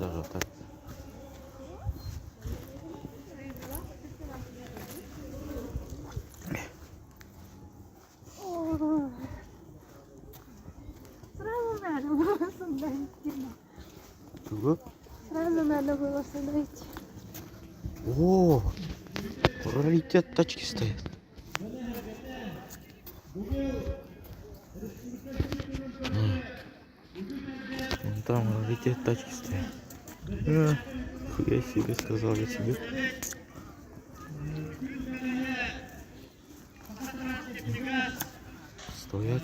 Даже вот так. Сразу надо было сюда идти. Чего? Сразу надо было сюда идти. О, раритет тачки стоят. Вон там раритет тачки стоят. Э, хуя себе сказал я себе. Стоят.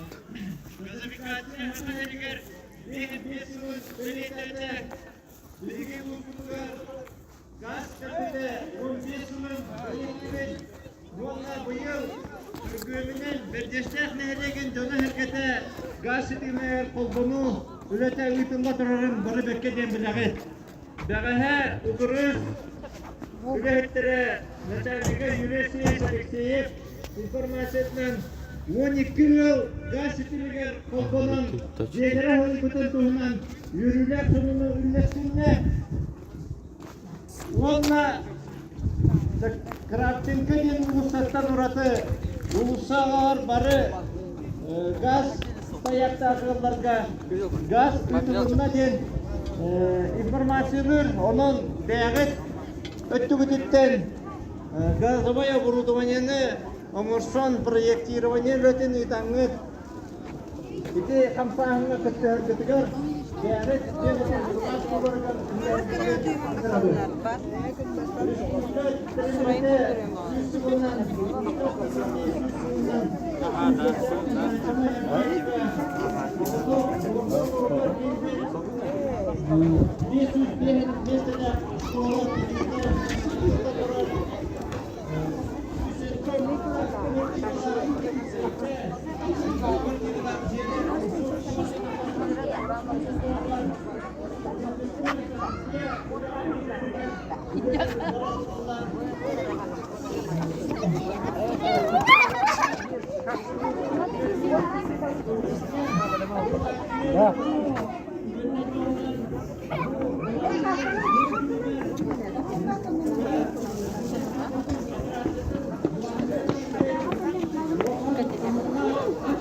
Бэрдиэстээх нэһилиэгин дьоно-сэргэтэ гаас ситимигэр холбонуу үлэтэ ыытылла турарын бары бэркэ диэн билэҕит. Бэҕэһээ утурус үлэһиттэрэ начальнига Юрий Алексеевич Алексеев информациятынан 12 ыал гаас ситимигэр холбонон дьиэлэрэ аһыллыбытын туһунан үөрүүлээх сонуну үллэстиннэ. Уонна Кравченко диэн уулуссаттан ураты уулусса аҕалар бары газ стояктаах ыалларга газ ыытылынна диэн информациялыыр. Онон бэйэҕит өттүгүтүттэн газовай оборудованиены оҥорсон проектирование үлэтин ыытаҥҥыт Ити хамсааһыҥҥа кыттыһаргытыгар бэйэҕит дьиэ былаас буоларыгар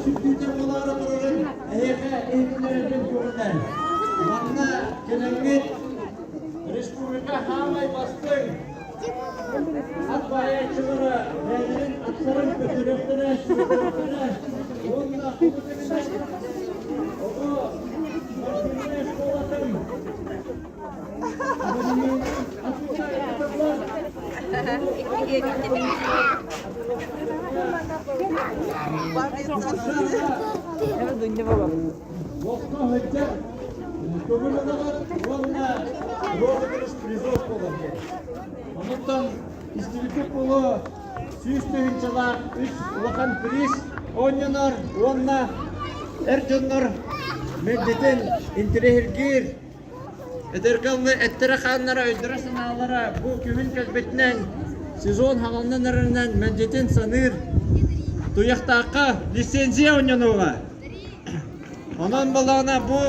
Сүрдүүтэ буолаары турарын эһиэхэ иһитиннэрэрбин көҕүлээн. Манна кэлэҥҥит республика хаамай бастыҥ ат баайааччылара бэйэлэрин аттарын көтүрүөхтэрэ, сүүрдүөхтэрэ уонна оҕо спортивнай школатын Онуттан истибиккит буолуо 100 тыһыынчалаах үс улахан приз оонньонор уонна эр дьоннор мэлдьитин интириэһиргиир Эдэргэ эттэрэ-хааннара, өйдөрө-санаалара бу күһүн кэлбитинэн, сезон хаҥалынан эрэринэн мэлдьитин саныыр Туйахтаахха лицензия оонньонуоҕа. Онон балаҕана бу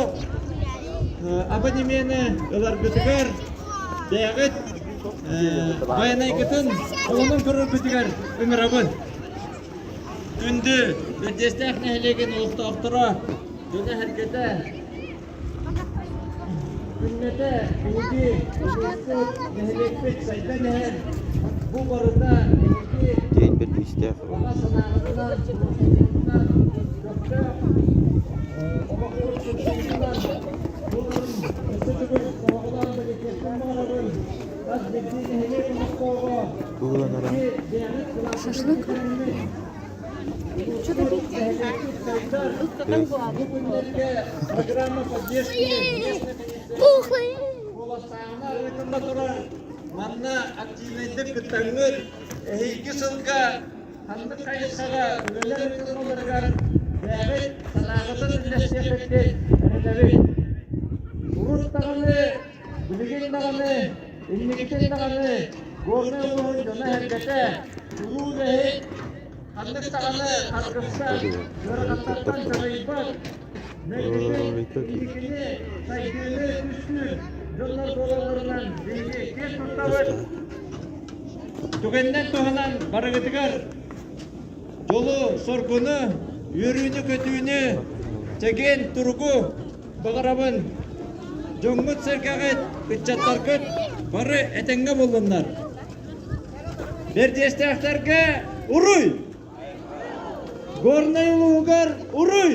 абонемены ыларгытыгар бэйэҕит байанайгытын холонон көрөргүтүгэр ыҥырабын. Күндү Бэрдиэстээх нэһилиэгин олохтоохторо, дьоно-сэргэтэ, Күннэтэ биһиги улууспут, нэһилиэкпит сайдан иһэр. Бу барыта биһиги День бэрдиистээх баҕа санааҕытынан, туруорсуубутунан, көхтөөх олохпут тупсуутунан буоларын өссө төгүл тоһоҕолоон бэлиэтиэхпин баҕарабын. Хас биирдии нэһилиэк олохтооҕо Кууланара. эһиги бэйэҕит кылааккытын Шашлык? киллэрэҥҥит Что-то пить? Бу күннэргэ программа поддержки местных куоластааһына ыытылла турар. Манна активнайдык кыттаҥҥыт, эһиги сылга ханнык хайысхаҕа үлэлэр ыытыллалларыгар бэйэҕит санааҕытын үллэстиэххит эрэнэбит. Урут даҕаны, билигин даҕаны, инникитин даҕаны Горнай улууһун дьоно-сэргэтэ, улуу үлэһит Ханнык даҕаны харгыстан, ыарахаттартан чаҕыйбат, мэлдьитин Ой, какие. инникини сайдыыны түстүүр. дьоннор буолалларынан биһиги киэн туттабыт. Түгэнинэн туһанан барыгытыгар дьолу-соргуну, үөрүүнү-көтүүнү, чэгиэн туругу баҕарабын. Дьоҥҥут-сэргэҕит, ыччаттаргыт бары этэҥҥэ буоллуннар. Бэрдиэстээхтэргэ уруй! Горнай улууһугар уруй!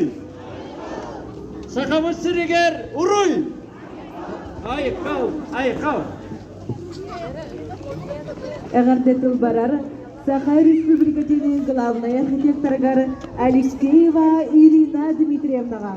Сахабыт сиригэр уруй! Айхал, айхал! Эҕэрдэ тыл барар Саха Республикатын главнай архитекторыгар Алексеева Ирина Дмитриевнаҕа.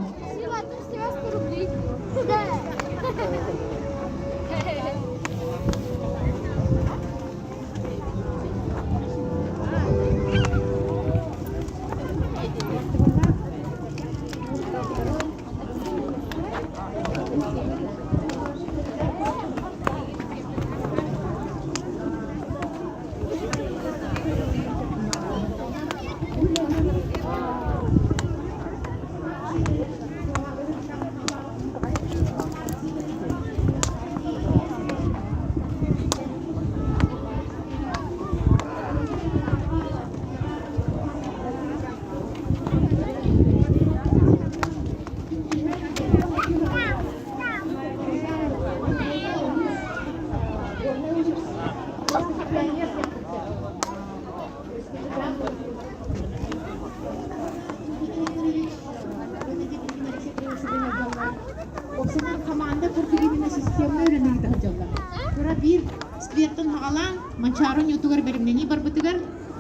Оксанар хамаанда курдук именно системно үлэлии сылдьаллар. Кыра биир сквертэн хаҕалаан Манчаары оонньуутугар бэлэмнэнии барбытыгар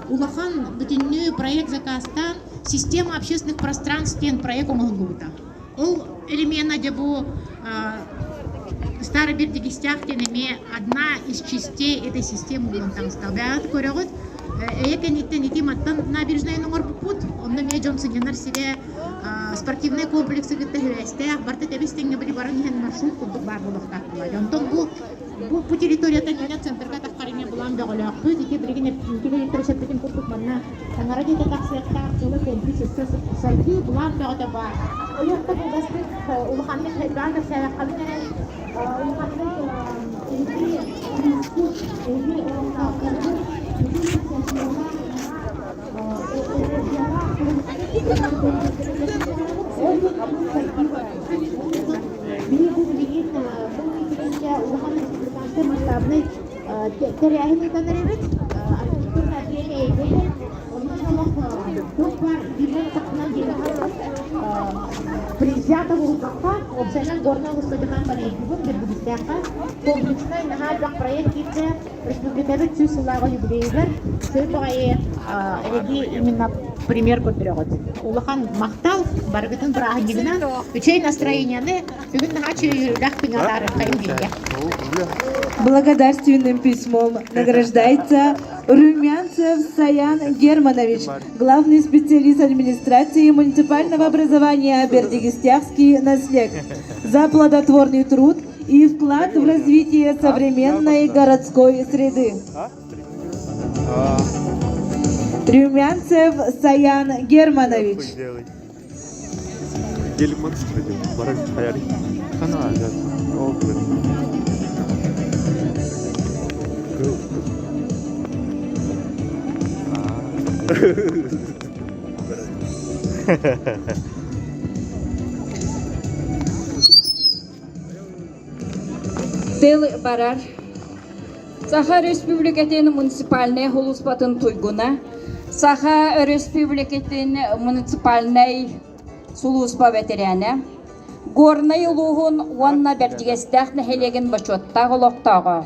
улахан бүтүннүү проект заказтаан система общественных пространств диэн проект оҥоһуллубута. Ол элемена дьэ бу Старый Бердигистях диэн эмиэ одна из частей этой системы буолан таҕыста. Бэйэҕит көрөҕүт, эйэ кэнниттэн ити мантан набережнайын оҥорбуппут, онно эмиэ дьон сынньанар сирэ, спортивнай комплексы кытта сибээстээх, барыта тэбис-тэҥҥэ били баран иһэн маршрут курдук баар буолуохтаах буолла. Онтон бу бу территорията кэнэ центрга таххар эмиэ былаан бөҕөлөөхпүт. Ити билигин эппитин курдук манна таҥара дьиэтэ тахсыахтаах целый комплекс өссө сайдыы былаан бөҕөтө баар. Ойохто кылгастык улаханнык хайдаан кэпсээбэххабын эрэн улаханнык эһиги улууспут эһиги олохтоохторгут Биһиги бу билигин бу миитиҥҥэ улахан республиканскай масштабнай тэрээһин ыытан эрэбит. Архитектурная премия эйгэтэ. Онно олох туох баар билэр тахынан президента буолбакка, уопсайынан Горнай улуустарынан барыйбыт Бирбигистээххэ комплекснай наһаа элбэх проект киирдэ. Республикабыт сүүс сыллааҕы юбилейыгар үчүгэй баҕайы эһиги именно пример көрдөрөҕүт. Улахан махтал барыгытын бырааһынньыгынан үчүгэй настроениены бүгүн наһаа үчүгэй күнү атаарыаххайын бииргэ. Благодарственным письмом награждается Румянцев Саян Германович, главный специалист администрации муниципального образования Бердигистяхский наслег, за плодотворный труд и вклад в развитие современной городской среды. Румянцев Саян Германович. Тыл барар Саха Өрөспүүбүлүкэтин муниципальнай сулууспатын туйгуна, Саха Өрөспүүбүлүкэтин муниципальнай сулууспа бэтэрээнэ, Горнай улууһун уонна Бэрдьигэстээх нэһилиэгин бочуоттаах олохтооҕо,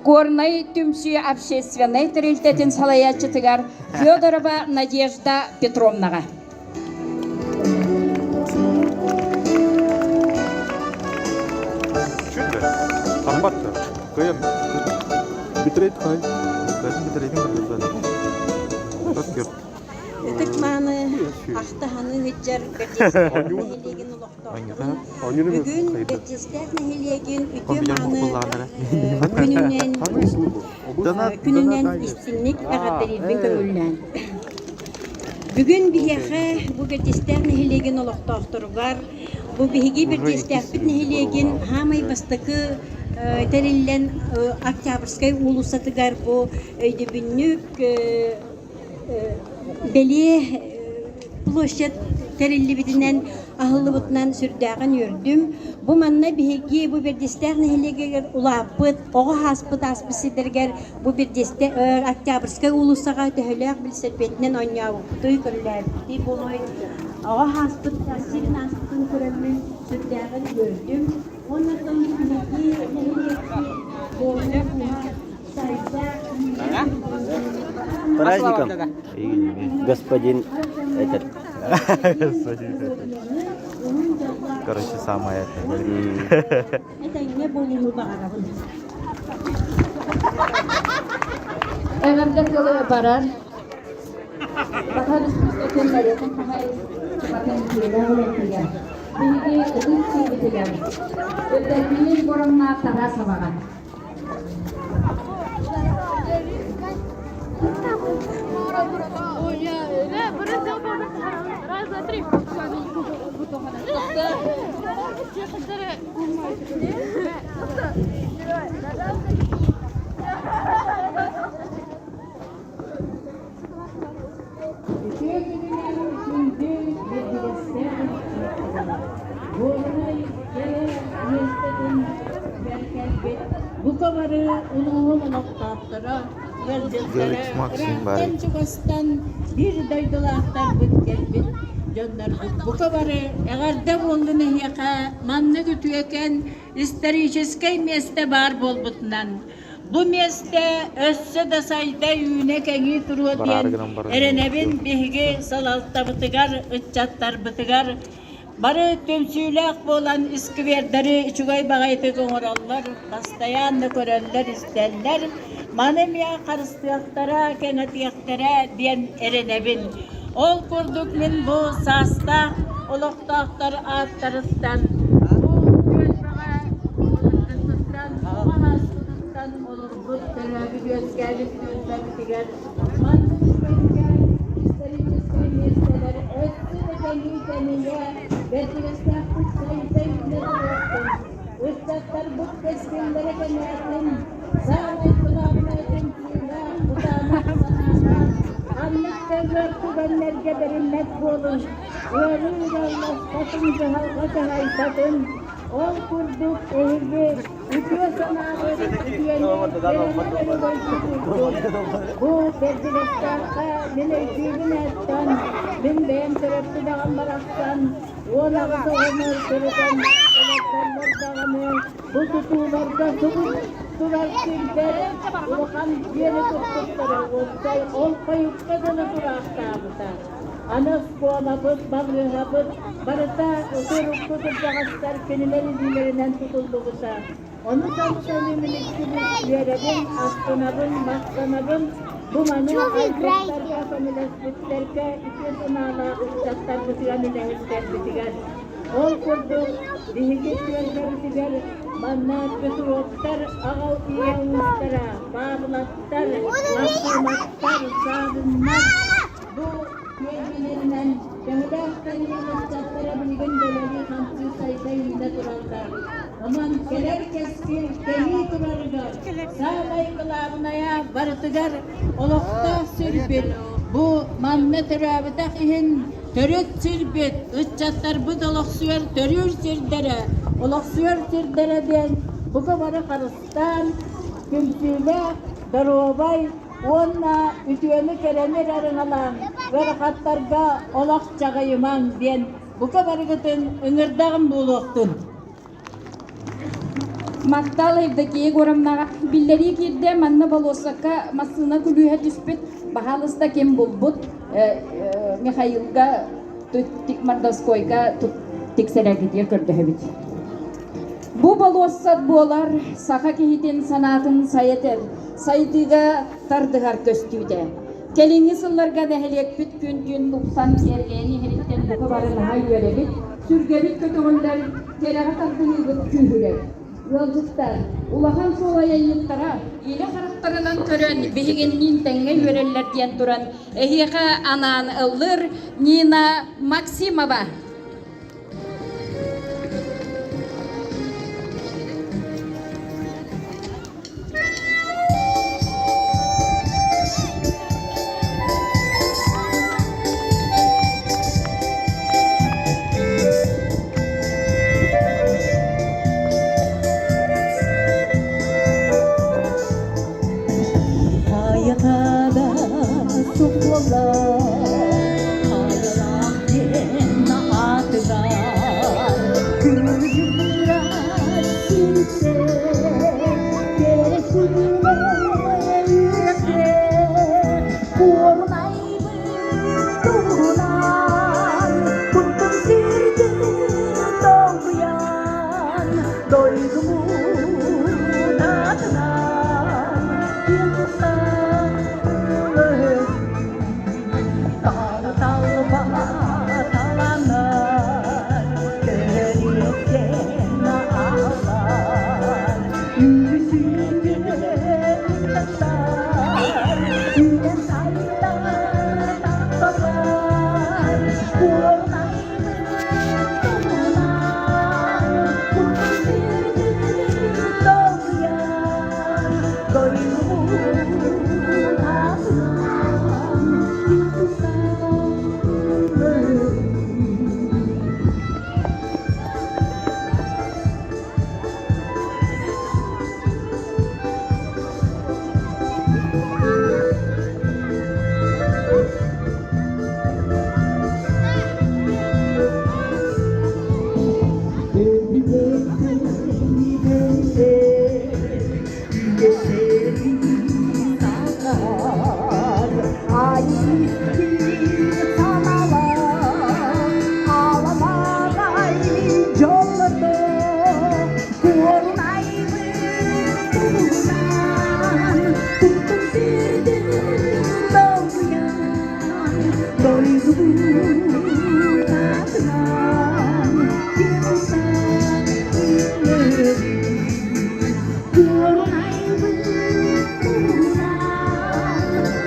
Горнай түмсүү общественнай тэрилтэтин салайааччытыгар Федорова Надежда Петровнаҕа. Ытык мааны ахтаһаны ыһыдьар Бэрдьигэстээх нэһилиэгин олохтоохторун бүгүн Бэрдьигэстээх нэһилиэгин үтүө мааны күнүнэн күнүнэн истиҥник эҕэрдэлиирбин көҥүллээн. Бүгүн биһиэхэ бу Бэрдьигэстээх нэһилиэгин олохтоохторугар Бу биһиги Бэрдиэстээхпит нэһилиэгин хаамай бастакы тэриллэн Октябрьскай уулуссатыгар бу өйдөбүнньүк бэлиэ площадь тэриллибитинэн аһыллыбытынан сүрдээҕин үөрдүм. Бу манна биһиги бу Бэрдиэстээх нэһилиэгэр улааппыт, оҕо ааспыт ааспыт сирдэригэр бу Бэрдиэстэ Октябрьскай уулуссаҕа төһөлөөх билсэрбиэтинэн оонньообуппутуй, көрүлээбиппитий буолуой. Оҕо ааспыт сирин ааспытын көрөммүн сүрдээҕин үөрдүм. Уонна биһиги нэһилиэкпит Праздником, господин этот. Господин этот. Короче, самое это. Этэҥҥэ буолууну баҕарабын. Эҕэрдэ тылы барар. Саха Республикатын норуотун хаһаайыстыбатын үтүөлээх үлэтигэр, биһиги ытык сирбитигэр Өтөрбүн Боромна Тарасоваҕа. Раз, два, три. Үтүө күнүнэн күндү бэрдигэстээх ыччаттарым! Буолунай кэрэ миэстэтин кэлбит бука бары улууһум олохтоохторо, ыалдьыттара ыраахтан чугастан биир дойдулаахтарбыт кэлбит дьоннорбут бука бары эҕэрдэ буоллун эһиэхэ маннык үтүөкэн историческай миэстэ баар буолбутунан Бу миэстэ өссө да сайда үүнэ-кэҥии туруо диэн эрэнэбин биһиги салалтабытыгар, ыччаттарбытыгар бары түмсүүлээх буолан исквердэри үчүгэй баҕайытык оҥороллор, бастайаанна көрөллөр-истэллэр, маны эмиэ харыстыахтара, кэҥэтиэхтэрэ диэн эрэнэбин. Ол курдук мин бу саастаах олохтоохтор ааттарыттан бу түөлбэҕэ былыргытыттан оҕо олорбут төрөөбүт-үөскээбит түөлбэбитигэр маннык үчүгэйкээн историческай миэстэлэр өссө да кэҥии-тэнийэ, бэрдигэстээхтик сайда үүнэ туруохтун, ыччаттарбыт кэскиллэрэ кэҥээтин, саамай кылаабынай түмсүүлээх, кытаанах санаалаах, ханнык да ыар түгэннэргэ бэриммэт буолун, ыарыы ыалласпатын, дьаһалга дьаһайбатын, ол курдук эһиги үтүө санааҕыт үтүөнү Бу Бэрдигэстээххэ мин өйдүүбүн эттэн, мин бэйэм төрөппүт аҕам барахсан 18 оҕону төрөтөн олордоллор даҕаны бу тутууларга субу турар сирдэр улахан дьиэни туппуттара уопсай ол хойукка дылы тураахтаабыта. Аны оскуолабыт, балыыһабыт барыта урукку кырдьаҕастар кинилэр илиилэринэн тутуллубута. Ону саныы миниктибит үөрэбин, астынабын, махтанабын бу маны айбыттарга, көмөлөспүттэргэ, үтүө санаалаах ыччаттарбытыгар, үлэһиттэрбитигэр. Ол курдук, биһиги түөлбэбитигэр манна Петровтар аҕа ийэ уустара, Павловтар, Максимовтар, Савиннар Бу түөлбэлэринэн төһөлөөх кэлии ыччаттара билигин үлэлии-хамсыы сайда үүнэ тураллар. Онон кэлэр кэскил кэлии турарыгар саамай кылаабынайа барытыгар олохтоох сирбит бу манна төрөөбөтөх иһин төрүт сирбит ыччаттарбыт олохсуйар төрүүр сирдэрэ олохсуйар сирдэрэ диэн бука бары харыстаан түмсүүлээх доруобай уонна үтүөнү-кэрэни эрэ ырыҥалаан, ыарахаттарга олох чаҕыйымаҥ диэн бука барыгытын ыҥырдаҕым буолуохтун. Махтал Евдокия Егоровнаҕа биллэрии киирдэ, манна болуоссакка массыына күлүүһэ түспүт, баһаалыста ким булбут Михаилга Мордовскойга тиксэрэргитигэр көрдөһөбүт. Бу болуоссат буолар саха киһитин санаатын сайа сайдыыга тардыһар көстүүтэ. Кэлиҥҥи сылларга нэһилиэкпит күн-түүн тупсан киэргэйэн иһэриттэн бука бары наһаа үөрэбит, сүргэбит көтөҕүллэр, кэрэҕэ тардыһыыбыт күүһүрэр. Ыалдьыттар, улахан суол айанньыттара илэ харахтарынан көрөн биһигинниин тэҥҥэ үөрэллэр диэн туран эһиэхэ анаан ыллыыр Нина Максимова.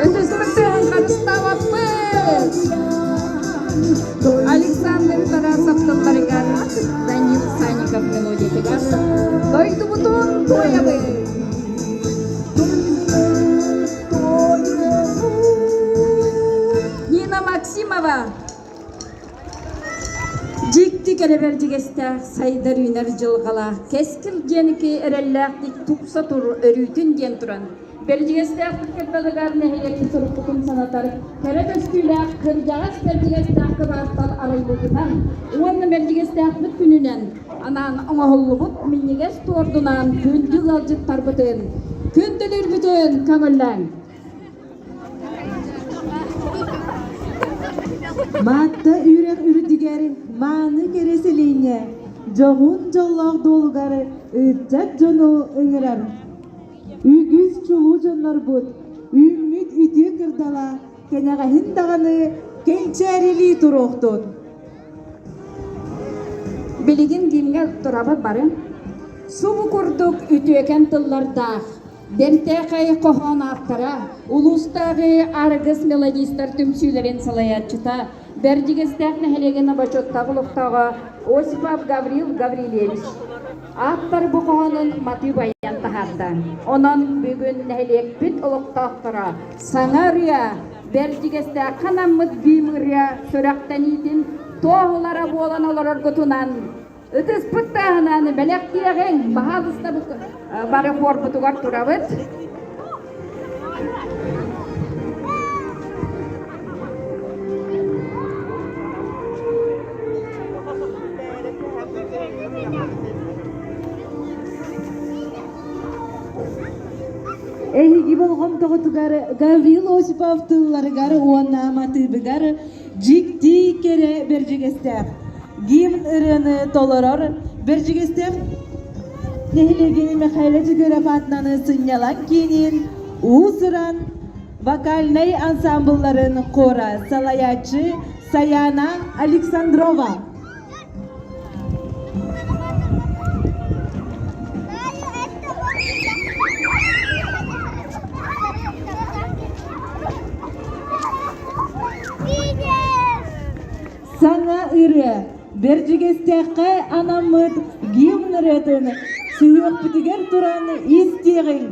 Ытыспытын харыстаабаппыт! Александр Тарасов тылларыгар, Данил Санников мелодиятыгар Дойдубутун туойабыт! Нина Максимова Дьикти кэрэ бэрдьигэстээх сайдар үүнэр дьылҕалаах кэскил диэники эрэллээхтик тупса тур өрүүтүн диэн туран Бэрдьигэстээхпит кырдалыгар нэһилиэкпит сурукпутун санатар кэрэ көстүүлээх кырдьаҕас Бэрдьигэстээх кыбаартал арыллыбытынан уонна Бэрдьигэстээхпит күнүнэн анаан оҥоһуллубут минньигэс туордунаан күндү ыалдьыттарбытын күндүлүүрбүтүн көҥүллээҥ! Маатта үрэх үрдүгэр мааны кэрэ сэлиэнньэ дьоһун дьоллоох дуолугар ыччат дьону ыҥырар. Үгүс чулуу дьоннорбут үүммүт үтүө кырдала кэнэҕэһин даҕаны кэнчээрилии туруохтун. Билигин гимҥэ турабыт бары. Субу курдук үтүөкэн тыллардаах, бэртээхэй хоһоон ааптара, улуустааҕы Аргыс мелодистар түмсүүлэрин салайааччыта, Бэрдьигэстээх нэһилиэгин бочуоттаах олохтооҕо Осипов Гаврил Гаврильевич Ааптар бу хоһоонун матыып айан таһаарда. Онон бүгүн нэһилиэкпит олохтоохторо саҥа ырыа, Бэрдьигэстээххэ анаммыт гимн ырыа сүрэхтэниитин туоһулара буолан олороргутунан ытыспыт тааһынан бэлэхтиэҕиҥ, баһаалыста бары хуорбутугар турабыт. Эһиги болҕомтоҕутугар Гаврил Осипов тылларыгар уонна матыыбыгар дьикти кэрэ бэрдьигэстээх гимн ырыаны толорор Бэрдьигэстээх нэһилиэгин Михаил Дьөгүөрэп аатынан сынньалаҥ киинин уус-уран вокальнай ансамблларын хора салайааччы Саяна Александрова. Саҥа ырыа Бэрдьигэстээххэ анаммыт гимн ырыатын сүһүөхпүтүгэр туран истиэҕиҥ.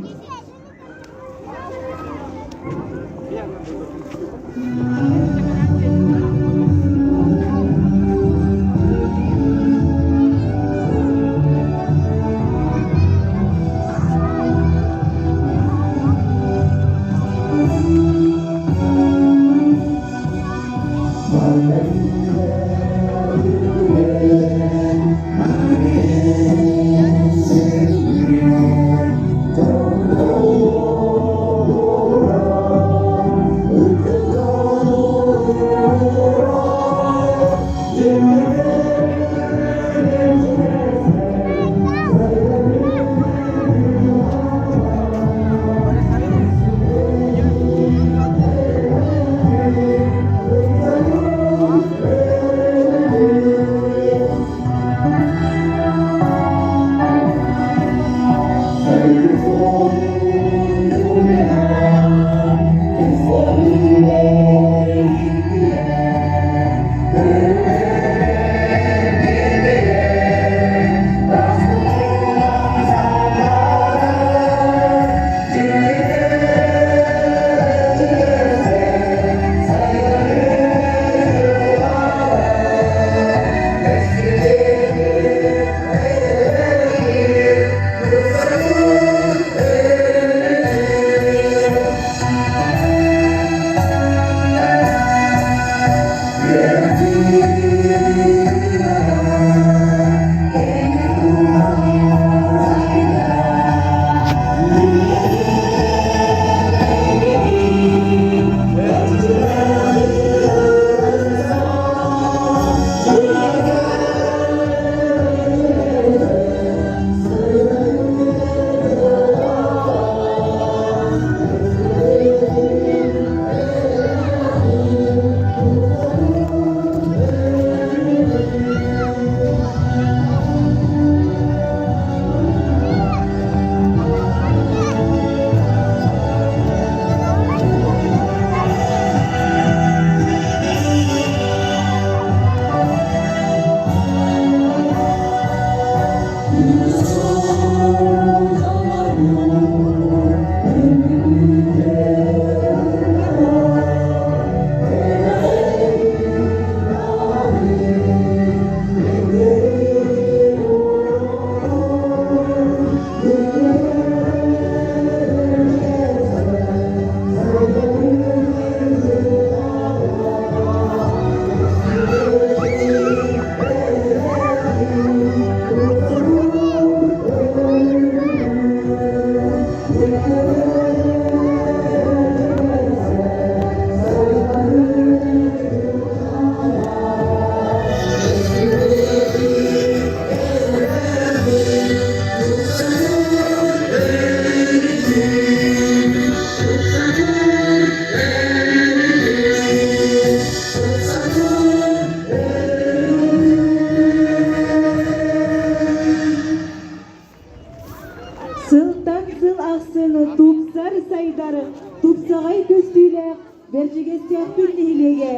Сылтан сыл ахсын тупсар сайдар, тупсаҕай көстүүлээх Бэрдьигэстээхпит нэһилиэгэ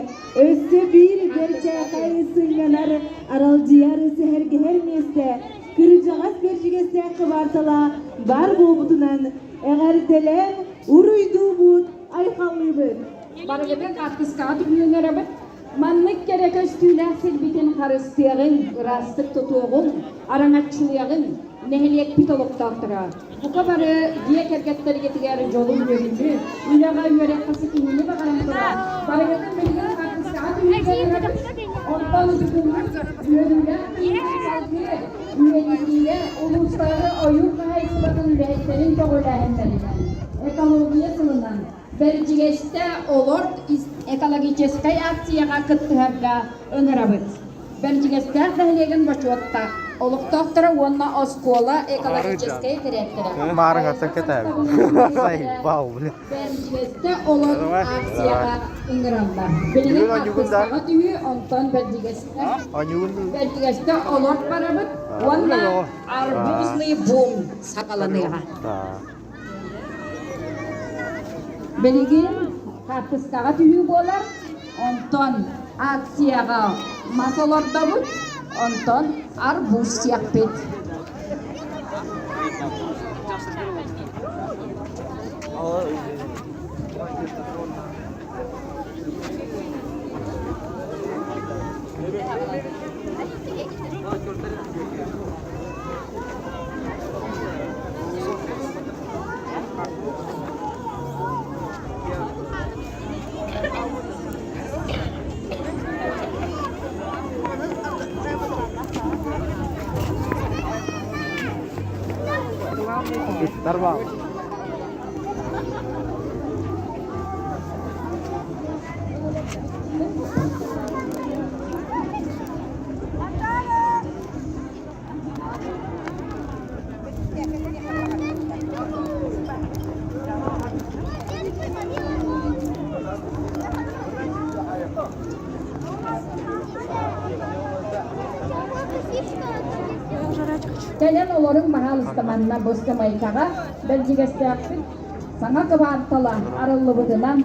өссө биир бэртээхэй сынньанар, аралдьыйар, сэһэргэһэр миэстэ кырдьаҕас Бэрдьигэстээх кыбаартала баар буолбутунан эҕэрдэлээн уруйдуубут, айхаллыыбыт! Барыгытын хаартыскаҕа түһүнэрэбит. Маннык кэрэ көстүүлээх сирбитин харыстыаҕыҥ, ыраастык тутуоҕуҥ, араҥаччылыаҕыҥ, нэһилиэкпит олохтоохторо. Бука бары дьиэ кэргэттэргитигэр дьолу-үөрүүнү, үлэҕэ үөрэххэ ситиһиини баҕаран туран, барыгытын билигин хаартыскаҕа түһүнэрэбит. Онтон бүгүҥҥү үөрүүлээх күнү салгыы үйэтитиигэ улуустааҕы ойуур хаһаайыстыбатын үлэһиттэрин көҕүлээһиннэринэн, экология сылынан Бэрдьигэстэ олорт экологическай акцияҕа кыттыһарга ыҥырабыт. Бэрдьигэстээх нэһилиэгин бочуоттаах олохтоохторо уонна оскуола экологическай этэрээттэрэ. Маарыҥаттан кэтээбит. Сайбал, бля. Бэрдьигэстэ олорт акцияҕа ыҥыраллар. Билигин хаартыскаҕа түһүү, онтон Бэрдьигэстэ Бэрдьигэстэ олорт барабыт уонна арбузный бум саҕаланыаҕа. Билигин хаартыскаҕа түһүү буолар, онтон акцияҕа мас олордобут, онтон арбуз сиэхпит. Дарвал. Кэлэн олоруҥ баһаалыста. Баһаалыста манна бу скамейкаҕа Бэрдьигэстээхпит саҥа кыбаартала арыллыбытынан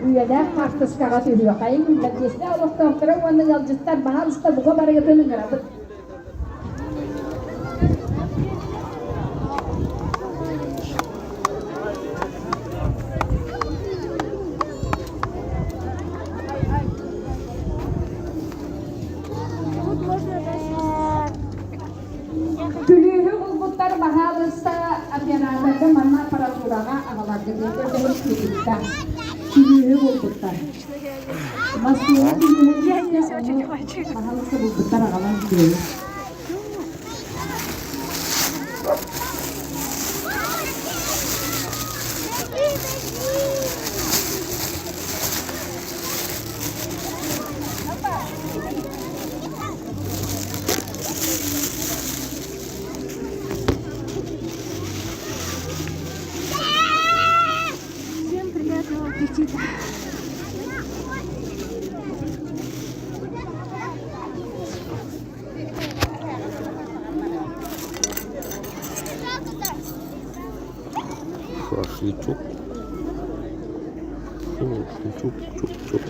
үйэлээх хаартыскаҕа түһүөххэйиҥ. Бэрдьигэстээх олохтоохторо уонна ыалдьыттар баһаалыста бука барыгытын ыҥырабыт. Күлүүһү булбуттар баһаалыста операторга манна аппаратураҕа аҕаларга диэн көрдөһөр киирбитэ. Күлүүһү булбуттар. Массыына күлүүһүн баһаалыста булбуттар аҕалан биэрин. Всем приятного аппетита! Шашлычок. Шашлычок, чок, чок.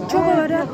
Что говорят?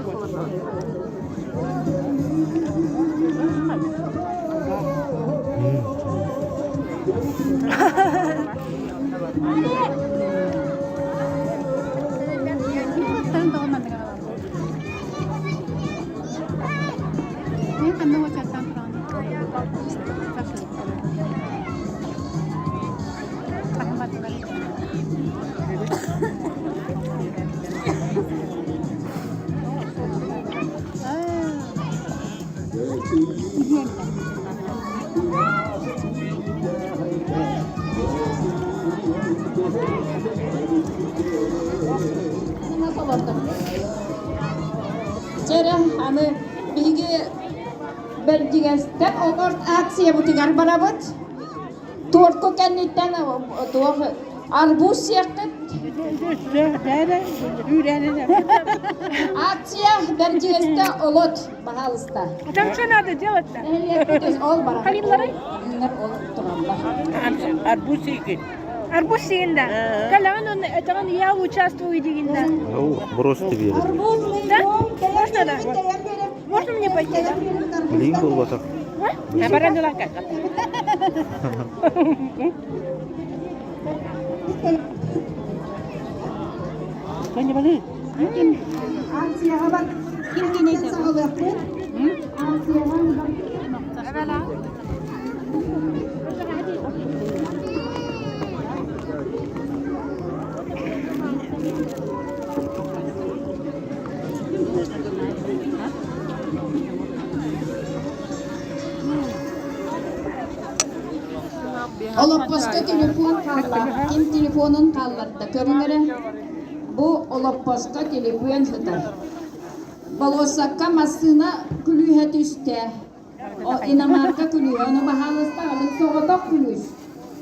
Чэрэ, аны биһиги Бэрдьигэстэн олорт акциябытыгар барабыт. Туорку кэнниттэн туох арбуз сиэххит. Акция Бэрдьигэстэ олот, пожалуйста. А там что надо делать-то? Ол барар. Калимлары? Ол тураллар. Арбуз сиигин. Арбуз сиин да. Калаан он этаган я участвую дигин да. Бросьте биэрэр. Да? Можно да? Можно мне пойти, да? Билигин буолбатах. Олоппоско телефон хаалла. Ким телефонун хаалларда? Көрүҥ эрэ. Бу олоппоско телефон сытар. Болуоссакка массыына күлүүһэ түстэ. О, иномарка күлүүһэ. Ону баһаалыста аҕалыҥ. Соҕотох күлүүс.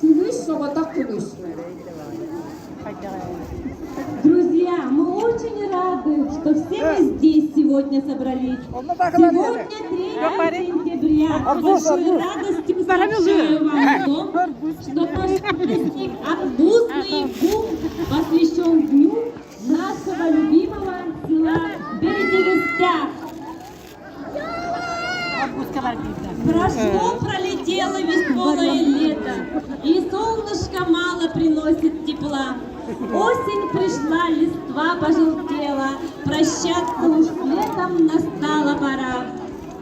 Күлүүс, соҕотох күлүүс. Друзья, мы очень рады, что все мы здесь сегодня собрались. Сегодня 3 сентября. С большой радостью сообщаю вам о том, что наш праздник «Арбузный бум» посвящен дню нашего любимого села Бердигестях. Прошло, пролетело веселое лето, и солнышко мало приносит тепла. Осень пришла, листва пожелтела, прощаться уж с летом настала пора.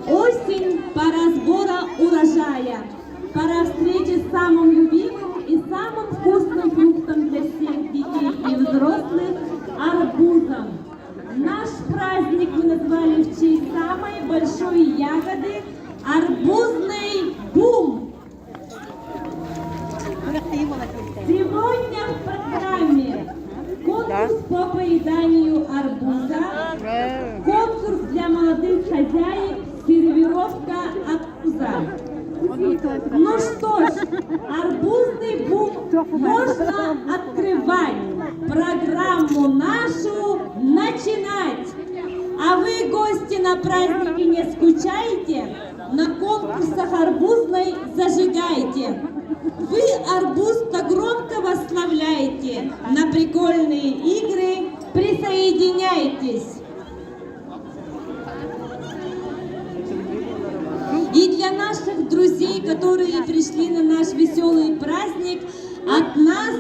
Осень – пора сбора урожая, пора встречи с самым любимым и самым вкусным фруктом для всех детей и взрослых – арбузом. Наш праздник мы назвали в честь самой большой ягоды – арбузный бум. Сегодня в программе конкурс по поеданию арбуза, конкурс для молодых хозяек, сервировка арбуза. Ну что ж, арбузный бум можно открывать, программу нашу начинать. А вы, гости, на празднике не скучайте, на конкурсах арбузной зажигайте. Вы арбуз-то громко восславляете, на прикольные игры присоединяйтесь. И для наших друзей, которые пришли на наш веселый праздник, от нас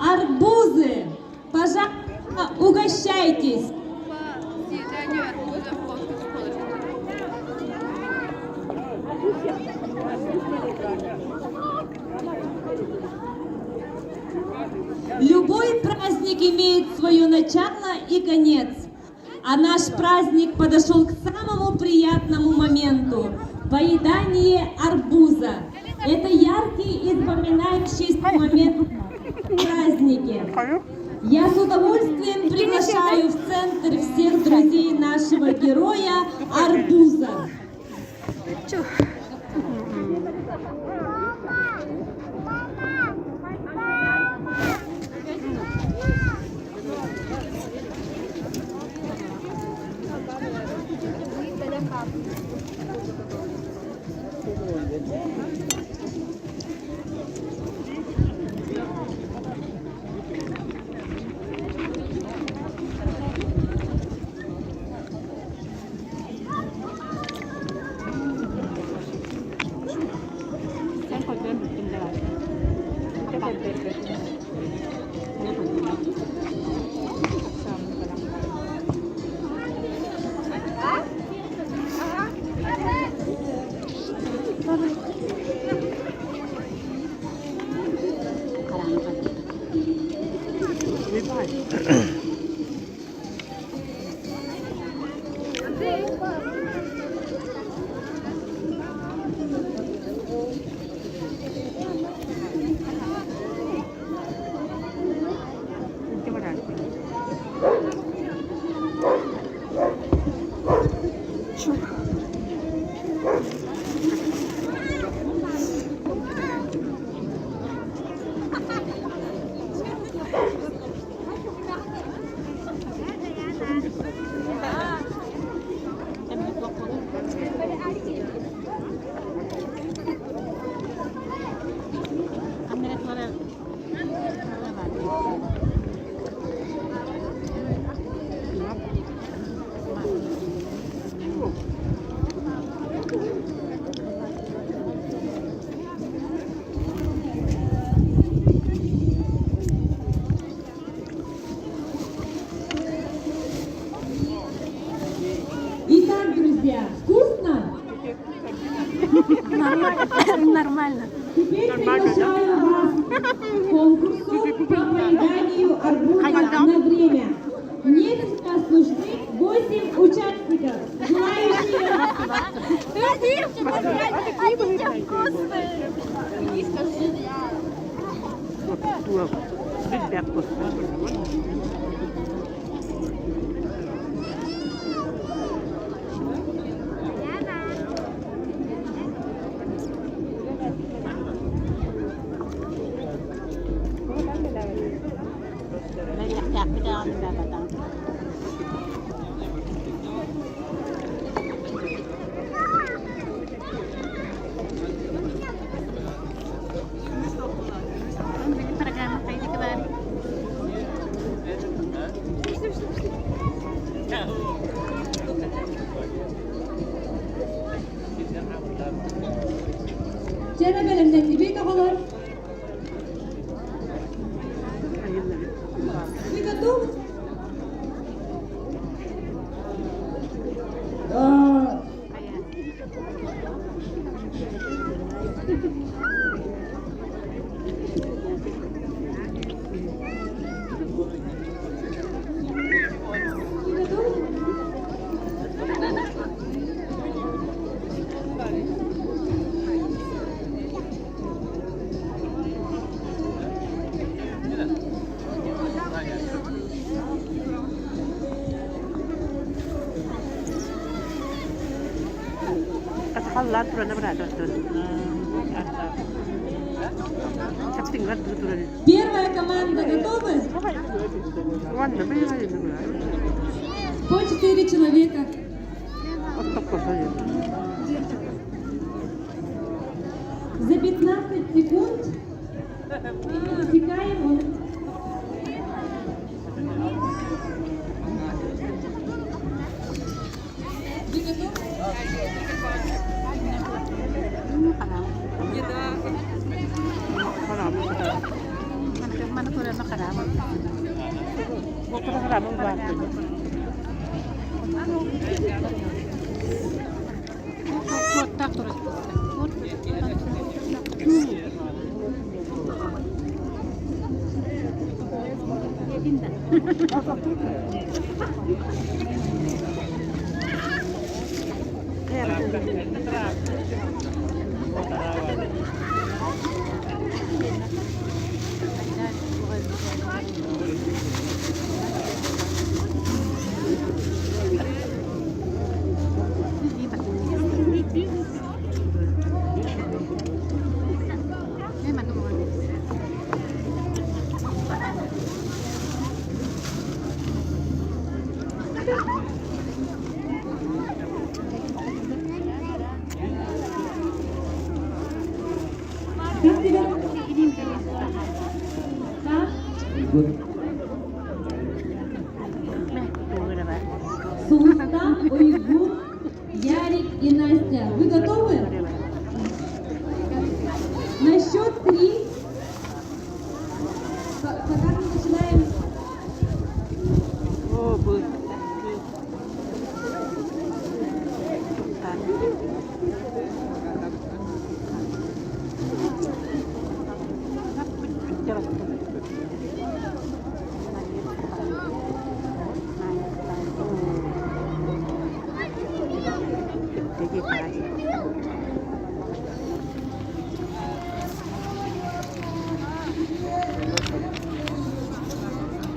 арбузы. Пожалуйста, угощайтесь. Любой праздник имеет свое начало и конец. А наш праздник подошел к самому приятному моменту – поедание арбуза. Это яркий и запоминающийся момент в празднике. Я с удовольствием приглашаю в центр всех друзей нашего героя Арбуза. Итак, друзья, вкусно? Нормально. Теперь приглашаю вас к конкурсу по поеданию арбуза на время. Мне сейчас нужны 8 участников. Желающие Дьэрэ бэлэмнэннибит оҕолор. Вы готовы? Да. Вы готовы? Первая команда готовы? По четыре человека. За 15 секунд мы пересекаем. Вы готовы? Как тебя? Так. Султан, Уйгур, Ярик и Настя. Вы готовы? На счет три. Пока мы начинаем.